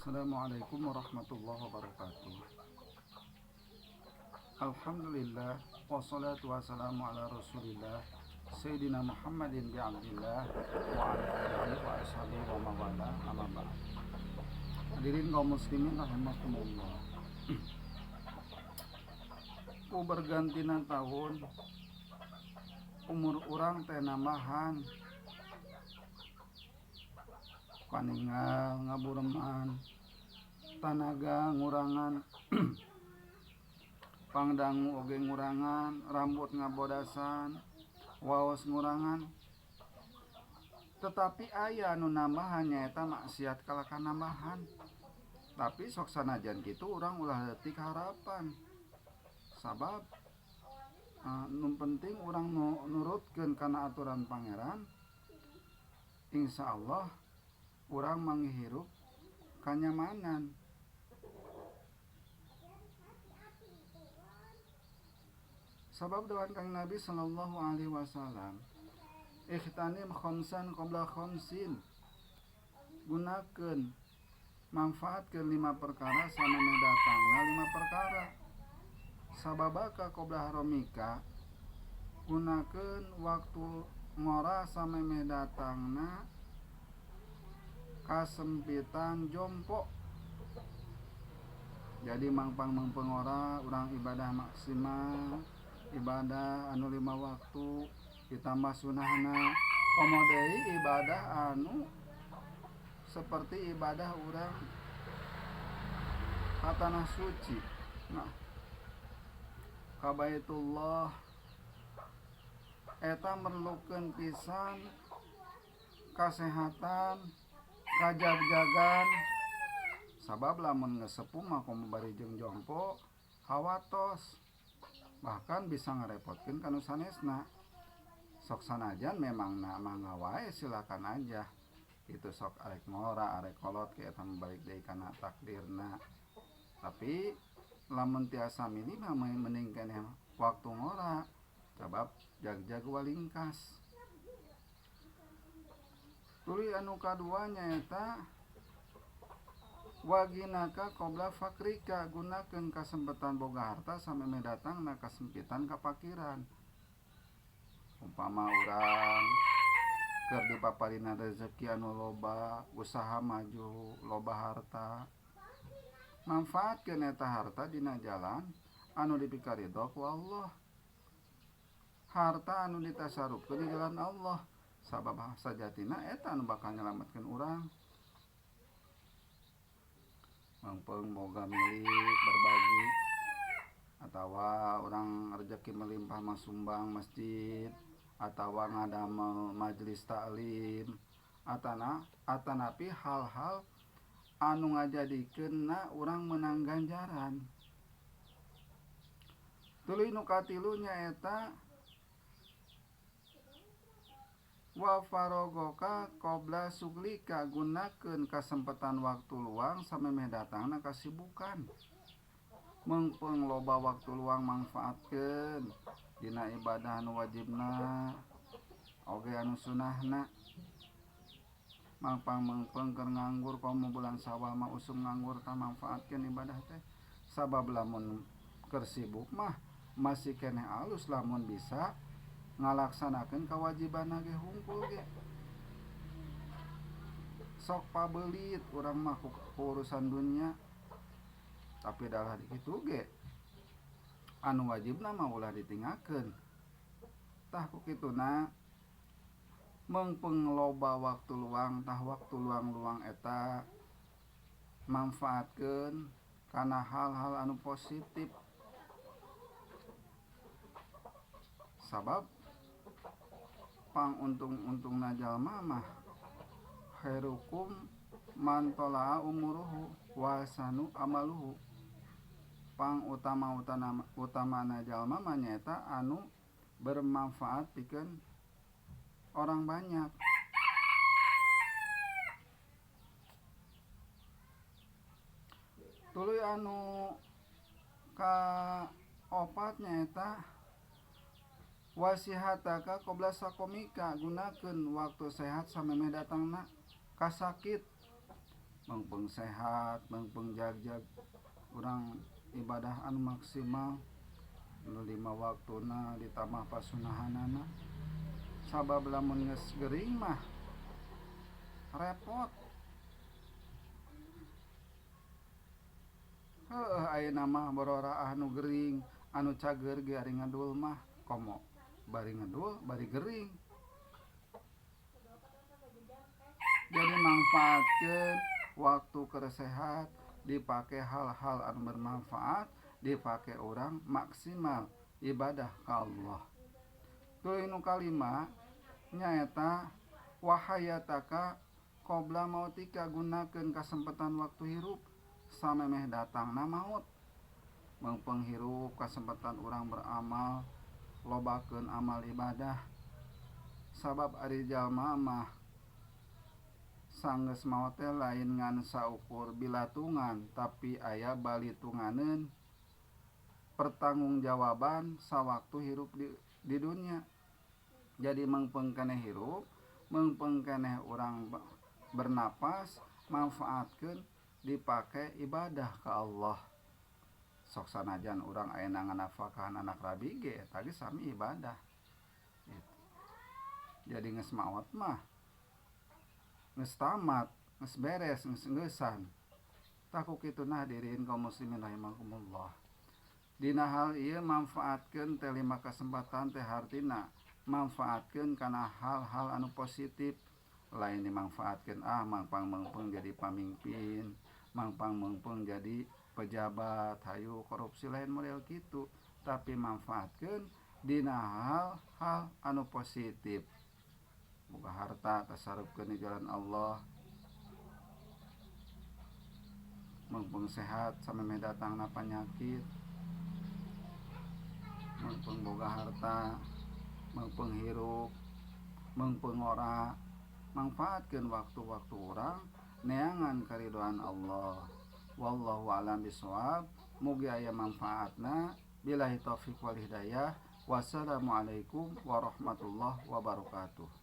Assalamualaikum warahmatullahi wabarakatuh. Alhamdulillah, wassalatu wassalamu ala Rasulillah Sayyidina Muhammadin bi Abdillah wa ala alihi wa ashabihi wa mawala, amma ba'd. Hadirin kaum muslimin rahimakumullah. Ku bergantina tahun, umur urang teh nambahan, paningal ngabureman, tanaga ngurangan, pangdangu oge ngurangan, rambut ngabodasan, waos ngurangan, tetapi aya anu nambahan, nyaeta maksiat kalahka nambahan. Tapi sok sanajan kitu, urang ulah leutik harapan, sabab nu penting urang nu nurutkeun kana aturan Pangeran, insya Allah urang manghirup kanyamanan. Sabab dawuhan Kangjeng Nabi sallallahu alaihi wasallam, "Ightanim khamsan qabla khamsin," gunakeun, manfaatkeun lima perkara samemeh datangna lima perkara. Syababaka qabla haramika, gunakeun waktu ngora samemeh datangna kasempitan jompo. Jadi mangpang mangpang ngora, urang ibadah maksimal, ibadah anu lima waktu ditambah sunahna, komo deui ibadah anu seperti ibadah urang ka tanah suci, nah, ka Baitullah. Eta merlukeun pisan kesehatan, kajag-jagan, sabab lamun geus sepuh mah, komo bari jeung jompo, hawatos, bahkan bisa ngarepotkeun ka nu sanesna. Sok sanajan memang na mangga wae, silakan aja itu, sok arek ngora arek kolot ke, eta balik deui kana takdirna. Tapi lamun tiasa minimal mending keneh waktu ngora, sabab jag-jag walingkas. Tuluy anu kadua nyaeta waginaka qabla faqrika, gunakeun kasempatan boga harta samemeh datangna kasempitan kapakiran. Umpama urang keur dipaparina rezeki anu loba, usaha maju, loba harta, manfaatkeun eta harta dina jalan anu dipikaridho ku Allah, harta anu ditasarufkeun di jalan Allah, sabab sajatina eta anu bakal nyelametkeun urang. Mangpeung boga milik, berbagi, atawa urang rezeki melimpah mah sumbang masjid atawa ngadamel majelis taklim, atana atanapi hal-hal anu ngajadikeunna urang menang ganjaran. Tuluy nu katilu nyaeta wa farogoka qabla syughlika, gunakeun kasempatan waktu luang samemeh datangna kasibukan. Meungpeung loba waktu luang, manfaatkeun dina ibadah anu wajibna oge anu sunahna. Mangpang meungpeung keur nganggur, komo bulan Sawal mah usum nganggur, tah manfaatkeun ibadah teh, sabab lamun keur sibuk mah masih keneh alus, lamun bisa ngalaksanakeun kewajiban ge hungkul ge. Sok pabelit urang mah ku urusan dunia, tapi dalah kitu ge anu wajibna mah ulah ditinggalkeun. Tah, ku kituna meungpeung loba waktu luang, tah waktu luang-luang eta manfaatkeun kana hal-hal anu positif, sabab pang untung-untungna jalma mah khairukum man thala umuruhu wa hasanu amaluhu. Pang utama utama utamana jalma mah nyaeta anu bermanfaat pikeun orang banyak. Tuluy anu ka opat nyaeta wasihataka qabla saqamika, gunakeun waktu sehat samemeh datangna kasakit. Meungpeung sehat, meungpeung jagjag, urang ibadah anu maksimal nu lima waktuna ditambah pasunahanana. Sabab lamun geus gering mah repot. Heueuh, ayeuna mah bororaah nu gering, anu cager ge ari ngedul mah komo bari ngedul bari gering. Jadi mangfaatkeun waktu keur sehat dipake hal-hal anu bermanfaat, dipake urang maksimal ibadah ka Allah. Tuluy nu kalima nyaeta wahayataka qabla mautika, gunakeun kasempatan waktu hirup samemeh datangna maut. Meungpeung hirup kasempatan urang beramal, lobakeun amal ibadah. Sabab ari jalma mah sanggeus maot teh lain ngan saukur bilatungan, tapi aya balitunganeun pertanggungjawaban sawaktu hirup di dunia. Jadi meungpeung keneh hirup, meungpeung keneh urang bernapas, manfaatkeun dipake ibadah ka Allah. Sok sanajan urang ayeuna nganafkahan anak rabi ge eta ge sami ibadah gitu. Jadi geus maot mah geus tamat, geus beres, geus geusan. Tah, ku kituna, hadirin kaum muslimin rahimakumullah. Dina hal ieu manfaatkeun teh lima kesempatan teh hartina manfaatkeun kana hal-hal anu positif, lain dimanfaatkeun mangpang meungpeung jadi pamimpin, mangpang meungpeung jadi pejabat, hayu korupsi, lain model kitu, tapi manfaatkeun dina hal-hal anu positif. Boga harta tasarufkeun di jalan Allah. Meungpeung sehat samemeh datangna panyakit. Meungpeung boga harta, meungpeung hirup, meungpeung ngora, manfaatkeun waktu-waktu urang neangan karidoan Allah. Wallahu a'lam bishawab. Mugi aya manfaatna. Billahi taufik wal hidayah. Wassalamualaikum warahmatullahi wabarakatuh.